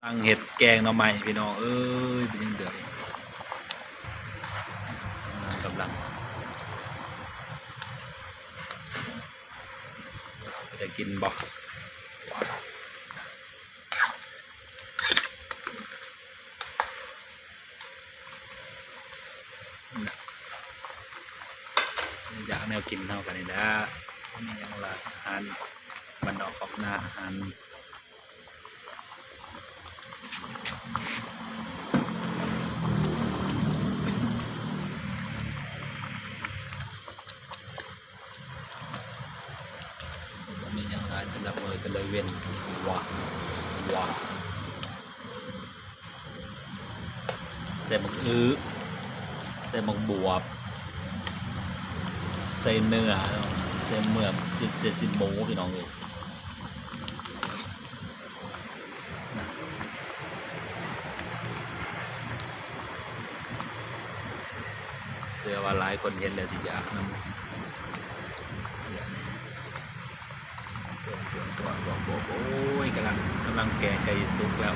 ກຳລັງເຮັດແກງໜໍ່ໄມ້ພີ່ນ້ອງເອີຍ ເປັນຈັ່ງໃດ ກຳລັງ ຈະກິນບໍ່? ຢາກແນວກິນເຮົາກະນີ້ແຫຼະ ມີຫຍັງລະ ອາຫານບ້ານນອກຂອງນາ ອາຫານ ບໍ່ມີຫຍັງຫຼາຍ ແຕ່ລະມື້ແຕ່ລະເວັນ ຫວາ ຫວາ ໃສ່ໝາກອຶ ໃສ່ໝາກບວບ ໃສ່ເນື້ອ ໃສ່ເມືອ ໃສ່ ໃສ່ຊີ້ນໝູ ພີ່ນ້ອງເອີຍ. ເຊື່ອວ່າຫຼາຍຄົນເຫັນແລ້ວຊິຢາກນຳ ໂອ້ຍ ກຳລັງ ກຳລັງແກງໃກ້ຊິສຸກແລ້ວ.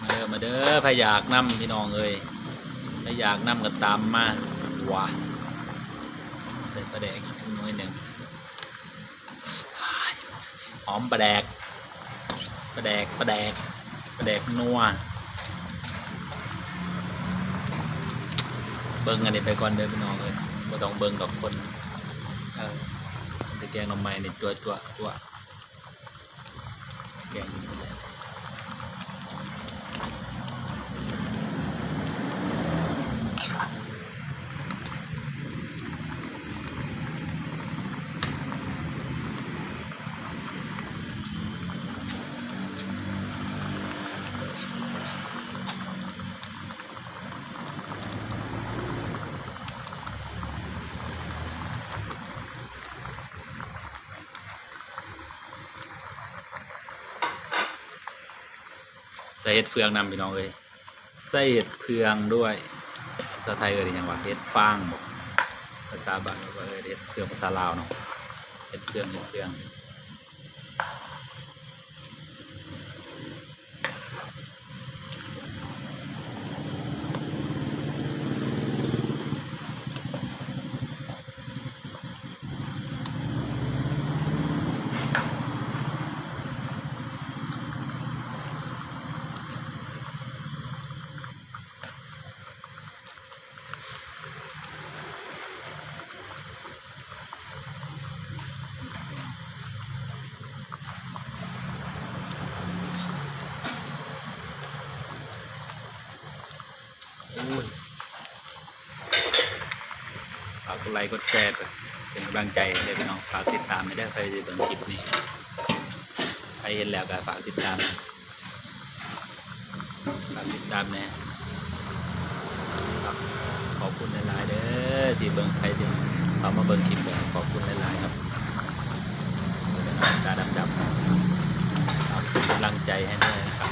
ມາເດີ ມາເດີ ໃຜຢາກນຳພີ່ນ້ອງເອີຍ ໃຜຢາກນຳກະຕາມມາ ຫວາ ໃສ່ປາແດກອີກຈັກໜ້ອຍໜຶ່ງ ຫອມປາແດກ ປາແດກ ປາແດກ ປາແດກນົວ ເບິ່ງອັນນີ້ໄປກ່ອນເດີພີ່ນ້ອງເອີຍ ບໍ່ຕ້ອງເບິ່ງດອກຄົນ ເອີ ແກງໜໍ່ໄມ້ນີ້ ຈົວໆ ຈົວ. ແກງກິນໄປເລີຍ ໃສ່ເຫັດເຟືອງນຳພີ່ນ້ອງເອີຍ ໃສ່ເຫັດເຟືອງດ້ວຍ ພາສາໄທເອີ້ນຫຍັງຫວາ ເຫັດຟາງບໍ ພາສາບ້ານເຂົາເອີ້ນເຫັດເຟືອງ ພາສາລາວເນາະ ເຫັດເຟືອງ ເຫັດເຟືອງ. ໂອ້ຍ ຝາກກົດໄລກົດແຊ ເປັນກຳລັງໃຈໃຫ້ເດີພີ່ນ້ອງ ຝາກຕິດຕາມໃຫ້ເດີ ໃຜຊິເບິ່ງຄລິບນີ້ ໃຜເຫັນແລ້ວກະຝາກຕິດຕາມ ຝາກຕິດຕາມແດ່ ຂອບຄຸນຫຼາຍໆເດີທີ່ເບິ່ງ ໃຜທີ່ເຂົ້າມາເບິ່ງຄລິບກະຂອບຄຸນຫຼາຍໆຄັບ ຕາດຳໆ ຝາກເປັນກຳລັງໃຈໃຫ້ເດີຄັບ.